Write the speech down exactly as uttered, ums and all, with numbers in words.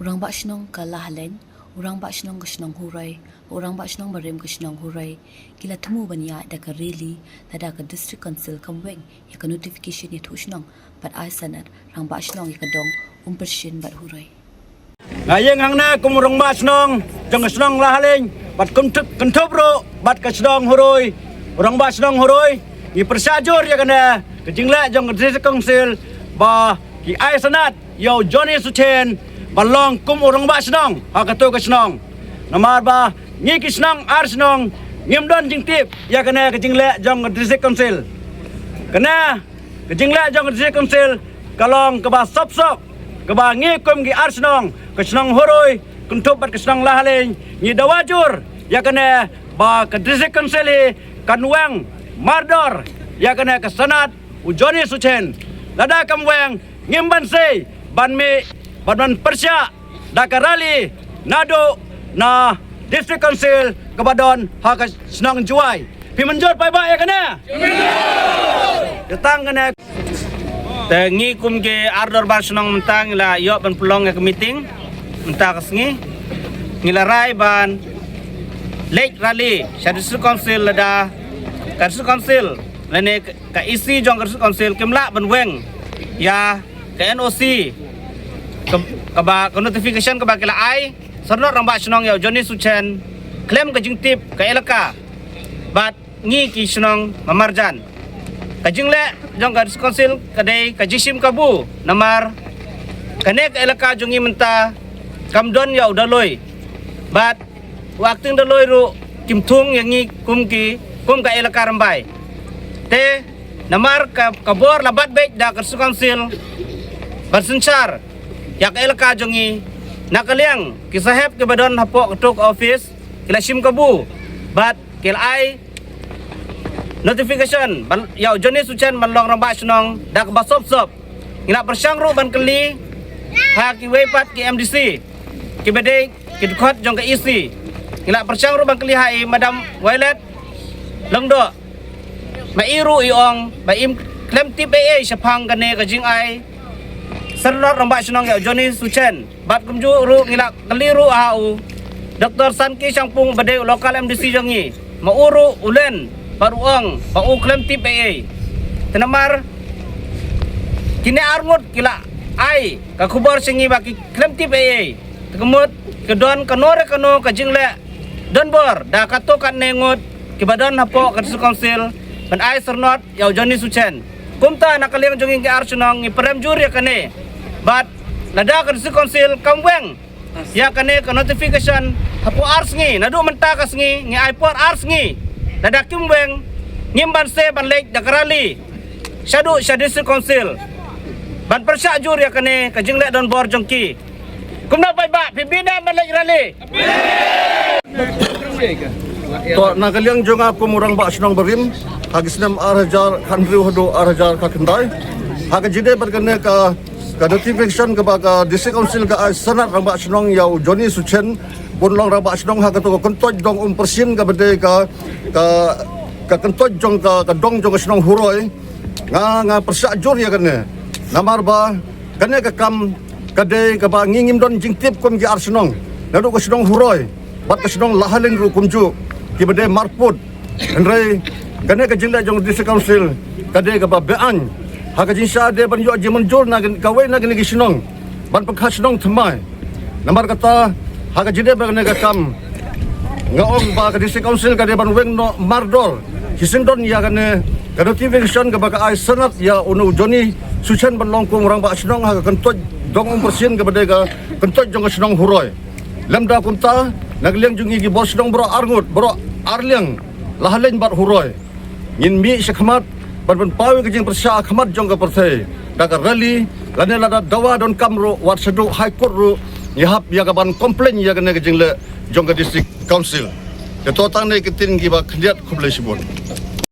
Rangbah shnong ka Lahaleiñ, u rangbah shnong ka shnong Huroi, u rangbah shnong barim ka shnong Huroi, ki la thmu ban ïaid da ka rally, lada ka District Council kam weng ïa ka notification ïathuh shnong bad ai sanad rangbah shnong ïa ka dong Umpershin bad Huroi. Nga ïeng hangne kum u rangbah shnong jong ka shnong Lahaleiñ bad kynthup, kynthup ruh bad ka shnong Huroi, u rangbah shnong Huroi. Ngi pyrshah jur ïa kane ka jingleh jong ka District Council ba ki ai sanad ïa u Johnny Suchen ban long kum u rangbah shnong ha kato ka shnong. Namar ba ngi ki shnong ar shnong ngim don jingtip ïa kane ka jingleh jong ka District Council. Kane ka jingleh jong ka District Council ka long kaba sop sop, kaba ngi kum ki ar shnong, ka shnong Huroi kynthup bad ka shnong Lahaleiñ, ngi dawa jur ïa kane ba ka District Council hi kan weng mardor ïa kane ka sanad u Johnny Suchen. Lada kam weng, ngim banse ban mih, ban, ban pyrshah da ka rally naduh na District Council kaba don ha ka shnong Jowai. Phi mynjur paidbah ïa kane? Ïa tang kane. Te ngi kum ki ar dorbar shnong mynta ngi la ïoh ban pynlong ïa ka meeting mynta ka sngi. Ngi la rai ban leit rally sha District Council lada ka District Council lane ka E C jong ka District Council kim lah ban weng ïa ka N O C ka, kaba ka notification kaba ki la ai syrnod rangbah shnong ïa u Johnny Suchen khlem ka jingtip ka elaka bad ngi ki shnong marjan. Ka jingleh jong ka District Council ka dei ka jingshim kabu namar kane ka elaka jong ngi mynta kam don ïa u daloi bad u acting daloi ruh kim thung ïa ngi kum ki, kum ka elaka Rymbai. Te namar ka, ka bor la bat beit da ka District Council ban synshar ïa ka elaka jong ngi, na ka liang ki sahep kiba don hapoh kato ka office ki la shim kabu bad ki la ai notification ban, ïa u Johnny Suchen ban long rangbah shnong da kaba sop sop. Ngi la pyrshang ruh ban kylli ha kiwei pat ki M D C kiba dei ki dkhot jong ka E C. Ngi la pyrshang ruh ban kylli ha i Madam Violet Lyngdoh. Ma i ruh i ong ba im khlem tip ei ei shaphang kane ka jingai syrnod rangbah shnong ïa u Johnny Suchen. Bad kumjuh ruh ngi la kylli ruh ha u Doktor Sanki Shangpung ba dei u local M D C jong ngi, ma u ruh u len bad u ong ba u khlem tip ei ei. Te namar kine ar ngut ki la ai ka khubor sha ngi ba ki khlem tip ei ei. Te ka mut ka don kano re kano ka jingleh donbor da kato katne ngut kiba don hapoh ka District Council ban ai syrnod ïa u Johnny Suchen. Kumta na ka liang jong ngi ki ar shnong ngi pyrem jur ïa kane. Bad lada ka District Council kam weng ïa kane ka notification hapoh ar sngi, naduh mynta ka sngi ngi ai por ar sngi. Lada kim weng ngim banse ban leit da ka rally shaduh sha District Council ban pyrshah jur ïa kane ka jingleh donbor jong ki. Kumno paidbah, phi bit ne em ban leit rally? To, na ka liang jong nga kum u rangbah shnong barim ha ki snem ar hajar khathynriew haduh ar hajar khatkhyndai, ha ka jingdei bad kane ka, ka notification kaba ka District Council ka ai syrnod rangbah shnong ïa u Johnny Suchen ban long rangbah shnong ha kato ka kyntoit dong Umpershin kaba dei ka, ka, ka kyntoit jong ka, ka dong jong ka shnong Huroi. Nga, nga pyrshah jur ïa kane. Namar ba kane ka kam ka dei kaba ngi ngim don jingtip kum ki ar shnong, naduh ka shnong Huroi bad ka shnong Lahaleiñ ruh kumjuh, kiba dei marpud. Hynrei kane ka jingleh jong District Council ka dei kaba be-aiñ. Ha ka jingshah dei ban ïoh jingmynjur na kawei na kine ki shnong ban pynkha shnong thymmai. Namar kata, ha ka jingdei bad kane ka kam, nga ong ba ka District Council ka dei ban weng noh mardor shisien don ïa kane ka notification kaba ka ai syrnod ïa une u Johnny Suchen ban long kum u rangbah shnong ha ka kyntoit dong Umpershin kaba dei ka kyntoit jong ka shnong Huroi. Lymda kumta, na ka liang jong ngi ki bor shnong baroh ar ngut, baroh ar liang, Lahaleiñ bad Huroi, ngin mih shakhmat ban pynpaw ïa ka jingpyrshah ha khmat jong ka pyrthei da ka rally, lane lada dawa donkam ruh wat shaduh High Court ruh ngi hap ïa ka ban complain ïa kane ka jingleh jong ka District Council. Te to tang ne ki ktien kiba khyndiat, khublei shibun.